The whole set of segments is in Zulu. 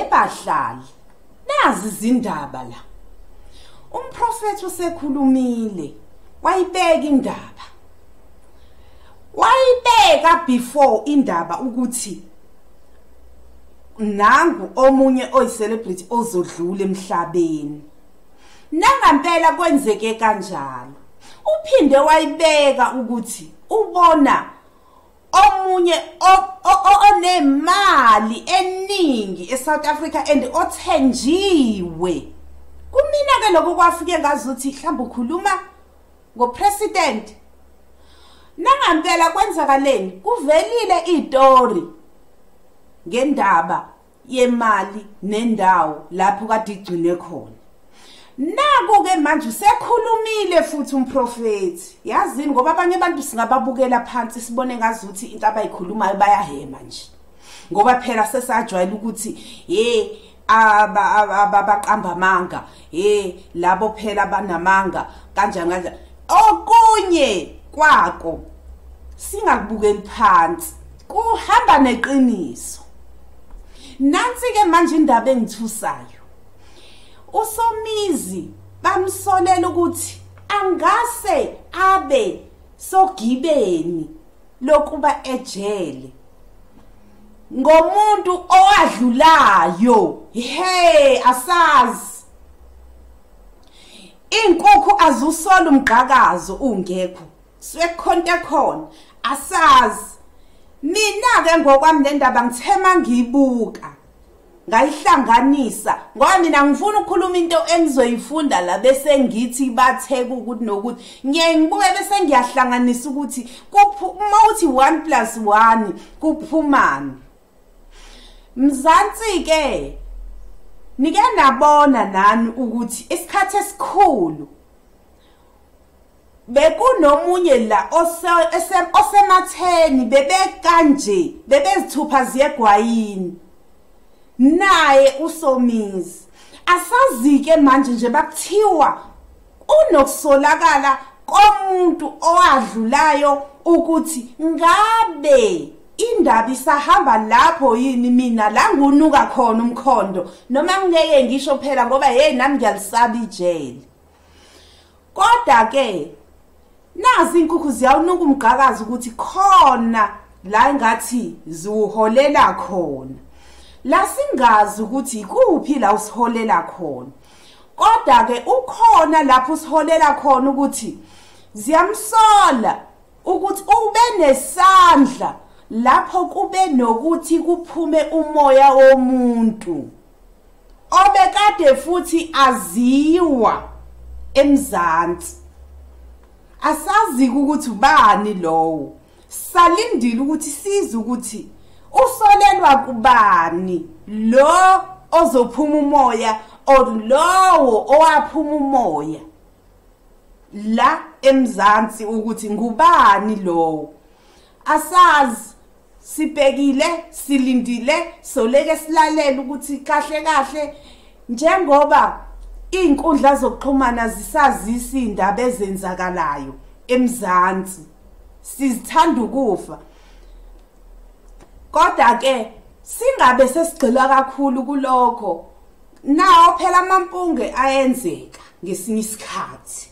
Yebahlali, nazi izindaba la. Umprofethi usekhulumile, wayibeka indaba. Wayibeka before indaba ukuthi nangu omunye oyi-celebrity ozodlula emhlabeni. Nangampela kwenzeke kanjalo. Uphinde wayibeka ukuthi ubona omunye onemali eningi eSouth Africa and othenjiwe. Kumina ke lokho kwafike ngazuthi mhlawumbe ukhuluma ngopresident. Nangampela kwenzakaleni, kuvelile istory ngendaba yemali nendawo lapho kade igcine khona. Naku ke manje usekhulumile futhi umprofethi. Yazini ngoba abanye abantu singababukela phansi sibone ngazuthi into abayikhulumayo bayahema nje. Ngoba phela sesajwayele ukuthi hey abaqamba amanga, hey labo phela banamanga kanjani kanjani. Okunye kwako singakubukeli phansi, kuhamba neqiniso. Nansi ke manje indaba engithusayo. Usomizi bamsolela ukuthi angase abe sogibeni lokuba ejele ngomuntu owadlulayo. Hey, asazi inkukhu azusola umgqakazo ungekho, sekukhonto khona, asazi. Mina ke ngokwami le ndaba ngithema ngiyibuka ngayihlanganisa, ngoba mina ngifuna ukukhuluma into engizoyifunda la bese ngithi batheka ukuthi nokuthi ngiye ngibuke bese ngiyahlanganisa ukuthi uma uthi 1 + 1 kuphumani. Mzansi ke nike nabona nani ukuthi isikhathi esikhulu bekunomunye la osematheni bebekanje bebezithupha ziyegwayini naye uSomizi. Asazi ke manje nje bakuthiwa unokusolakala komuntu owadlulayo ukuthi ngabe indaba isahamba lapho yini. Mina la ngunuka khona umkhondo, noma ngeke ngisho phela ngoba hey nami ngiyalisaba ijele. Kodwa ke nazi inkukhu ziyawunuka umgqakazo ukuthi khona la ngathi ziwuholela khona. La singazi ukuthi ikuphi la usiholela khona. Kodwa ke ukhona lapho usiholela khona ukuthi ziyamsola ukuthi ube nesandla lapho kube nokuthi kuphume umoya womuntu obekade futhi aziwa eMzansi. Asazi ukuthi ubani lowo, salindile ukuthi size ukuthi usolelwa kubani lo ozophuma umoya or lowo owaphuma umoya la eMzansi, ukuthi ngubani lowo. Asazi, sibhekile, silindile, soleke silalela ukuthi kahle kahle njengoba izinkundla zokuxhumana zisazisa indaba ezenzakalayo eMzansi, sizithanda ukufa. Kodwa ke singabe sesigxila kakhulu kulokho. Nawo phela amampunge ayenzeka ngesinye isikhathi.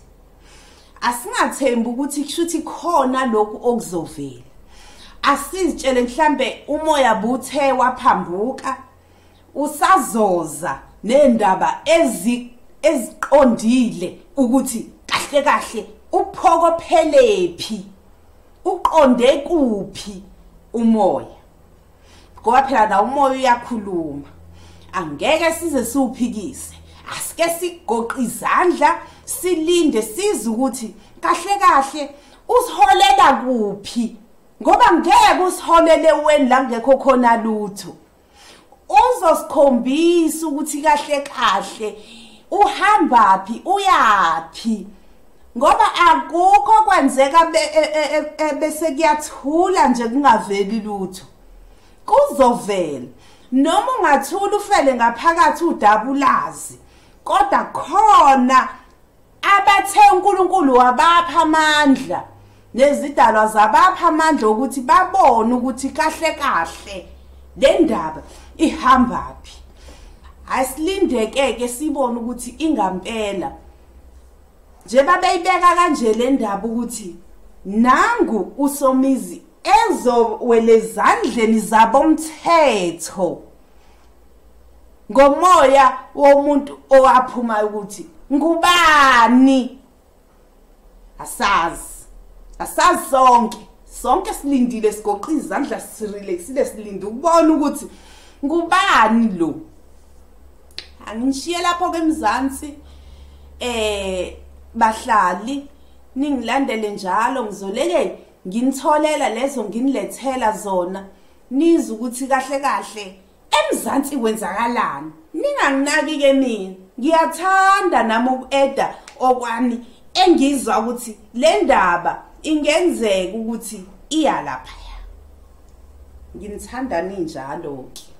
Asingathembi ukuthi kushuthi khona lokhu okuzovela. Asizitshele mhlambe umoya buthe waphambuka usazoza nendaba eziqondile ukuthi kahle kahle uphokophelephi, uqonde kuphi umoya. Ngoba phela na umoya uyakhuluma, angeke size siwuphikise. Asike sigoqe izandla silinde size ukuthi kahle kahle usiholela kuphi, ngoba ngeke usiholele wena la ngekho khona lutho. Uzosikhombisa ukuthi kahle kahle uhamba phi, uyaphi, ngoba akukho kwenzeka bese kuyathula nje kungaveli lutho. Kuzovela noma ungathula ufele ngaphakathi udabulazi, kodwa khona abathe uNkulunkulu wabapha amandla nezidalwa zabapha amandla ukuthi babone ukuthi kahle kahle le ndaba ihamba phi. Asilindeke ke sibone ukuthi ingampela nje babeyibeka kanje le ndaba ukuthi nangu uSomizi ezowele ezandleni zabomthetho ngomoya womuntu owaphuma ukuthi ngubani. Asazi, asazi sonke, sonke silindile, sigoqa izandla, sirelaxile, silinde ukubona ukuthi ngubani lo. Angishiye lapho ke eMzansi, bahlali, ningilandele njalo, ngizoleke nginitholela lezo, nginilethela zona, nizwe ukuthi kahle kahle eMzansi kwenzakalani. Ninganginaki ke mina, ngiyathanda nami uku-eda okwami engizwa ukuthi le ndaba ingenzeka ukuthi iya laphaya. Nginithanda ninjalo ke.